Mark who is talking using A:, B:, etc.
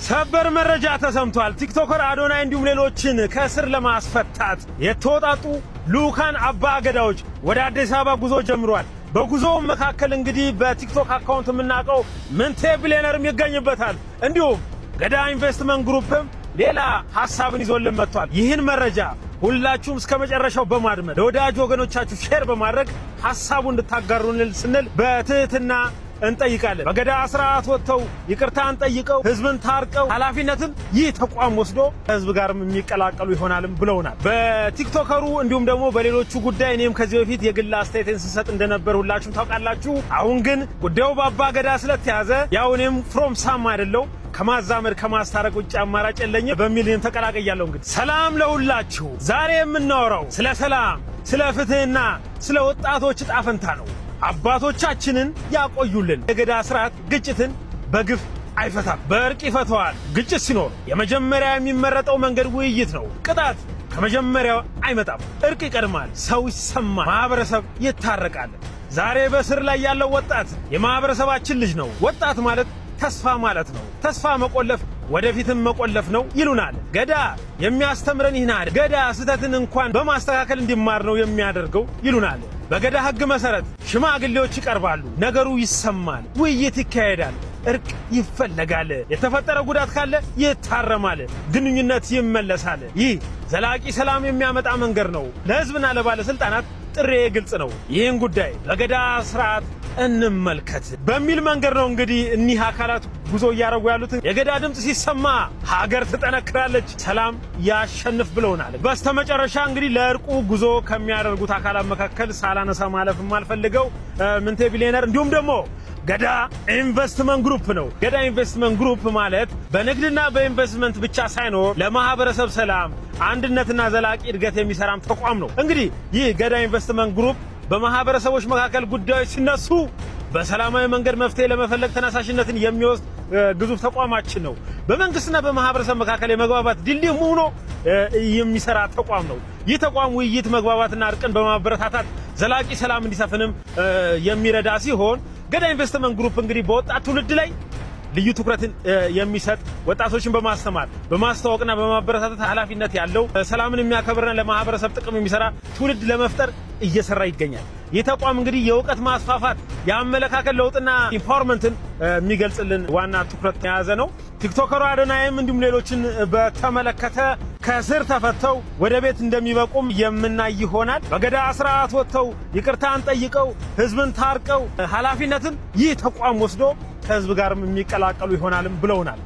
A: ሰበር መረጃ ተሰምቷል። ቲክቶከር አዶናይ እንዲሁም ሌሎችን ከእስር ለማስፈታት የተወጣጡ ልዑካን አባ ገዳዎች ወደ አዲስ አበባ ጉዞ ጀምሯል። በጉዞው መካከል እንግዲህ በቲክቶክ account የምናውቀው ምንቴ ቢሊየነርም ይገኝበታል። እንዲሁም ገዳ ኢንቨስትመንት ግሩፕም ሌላ ሐሳብን ይዞልን መጥቷል። ይህን መረጃ ሁላችሁም እስከ መጨረሻው በማድመጥ ለወዳጅ ወገኖቻችሁ share በማድረግ ሐሳቡ እንድታጋሩልን ስንል በትህትና እንጠይቃለን። በገዳ ስርዓት ወጥተው ይቅርታን ጠይቀው ህዝብን ታርቀው ኃላፊነትን ይህ ተቋም ወስዶ ከህዝብ ጋርም የሚቀላቀሉ ይሆናልም ብለውናል። በቲክቶከሩ እንዲሁም ደግሞ በሌሎቹ ጉዳይ እኔም ከዚህ በፊት የግል አስተያየቴን ስሰጥ እንደነበር ሁላችሁም ታውቃላችሁ። አሁን ግን ጉዳዩ በአባ ገዳ ስለተያዘ ያው እኔም from ሳም አይደለው ከማዛመድ ከማስታረቅ ውጭ አማራጭ የለኝም በሚል እኔም ተቀላቅያለሁ። እንግዲህ ሰላም ለሁላችሁ። ዛሬ የምናወራው ስለ ሰላም፣ ስለ ፍትህና ስለ ወጣቶች ዕጣ ፈንታ ነው። አባቶቻችንን ያቆዩልን። የገዳ ስርዓት ግጭትን በግፍ አይፈታም፣ በእርቅ ይፈተዋል። ግጭት ሲኖር የመጀመሪያ የሚመረጠው መንገድ ውይይት ነው። ቅጣት ከመጀመሪያው አይመጣም። እርቅ ይቀድማል። ሰው ይሰማል፣ ማህበረሰብ ይታረቃል። ዛሬ በእስር ላይ ያለው ወጣት የማህበረሰባችን ልጅ ነው። ወጣት ማለት ተስፋ ማለት ነው። ተስፋ መቆለፍ ወደፊትም መቆለፍ ነው ይሉናል። ገዳ የሚያስተምረን ይህን አይደል? ገዳ ስህተትን እንኳን በማስተካከል እንዲማር ነው የሚያደርገው ይሉናል። በገዳ ሕግ መሰረት ሽማግሌዎች ይቀርባሉ፣ ነገሩ ይሰማል፣ ውይይት ይካሄዳል፣ እርቅ ይፈለጋል። የተፈጠረ ጉዳት ካለ ይታረማል፣ ግንኙነት ይመለሳል። ይህ ዘላቂ ሰላም የሚያመጣ መንገድ ነው። ለሕዝብና ለባለስልጣናት ጥሪዬ ግልጽ ነው። ይህን ጉዳይ በገዳ ስርዓት እንመልከት በሚል መንገድ ነው እንግዲህ እኒህ አካላት ጉዞ እያደረጉ ያሉት። የገዳ ድምፅ ሲሰማ ሀገር ትጠነክራለች፣ ሰላም ያሸንፍ ብለውናል። በስተመጨረሻ እንግዲህ ለእርቁ ጉዞ ከሚያደርጉት አካላት መካከል ሳላነሳ ማለፍ የማልፈልገው ምንቴ ቢሊየነር እንዲሁም ደግሞ ገዳ ኢንቨስትመንት ግሩፕ ነው። ገዳ ኢንቨስትመንት ግሩፕ ማለት በንግድና በኢንቨስትመንት ብቻ ሳይኖር ለማህበረሰብ ሰላም፣ አንድነትና ዘላቂ እድገት የሚሰራም ተቋም ነው። እንግዲህ ይህ ገዳ ኢንቨስትመንት ግሩፕ በማህበረሰቦች መካከል ጉዳዮች ሲነሱ በሰላማዊ መንገድ መፍትሄ ለመፈለግ ተነሳሽነትን የሚወስድ ግዙፍ ተቋማችን ነው። በመንግስትና በማህበረሰብ መካከል የመግባባት ድልድይ ሆኖ የሚሰራ ተቋም ነው። ይህ ተቋም ውይይት፣ መግባባትና እርቅን በማበረታታት ዘላቂ ሰላም እንዲሰፍንም የሚረዳ ሲሆን ገዳ ኢንቨስትመንት ግሩፕ እንግዲህ በወጣት ትውልድ ላይ ልዩ ትኩረትን የሚሰጥ ወጣቶችን በማስተማር፣ በማስተዋወቅና በማበረታታት ኃላፊነት ያለው፣ ሰላምን የሚያከብርና ለማህበረሰብ ጥቅም የሚሰራ ትውልድ ለመፍጠር እየሰራ ይገኛል። ይህ ተቋም እንግዲህ የእውቀት ማስፋፋት፣ የአመለካከት ለውጥና empowerment ን የሚገልጽልን ዋና ትኩረት የያዘ ነው። ቲክቶከሩ አዶናይም እንዲሁም ሌሎችን በተመለከተ ከእስር ተፈተው ወደ ቤት እንደሚበቁም የምናይ ይሆናል። በገዳ ስርዓት ወጥተው ይቅርታን ጠይቀው ህዝብን ታርቀው ኃላፊነትን ይህ ተቋም ወስዶ ከህዝብ ጋርም የሚቀላቀሉ ይሆናልም ብለውናል።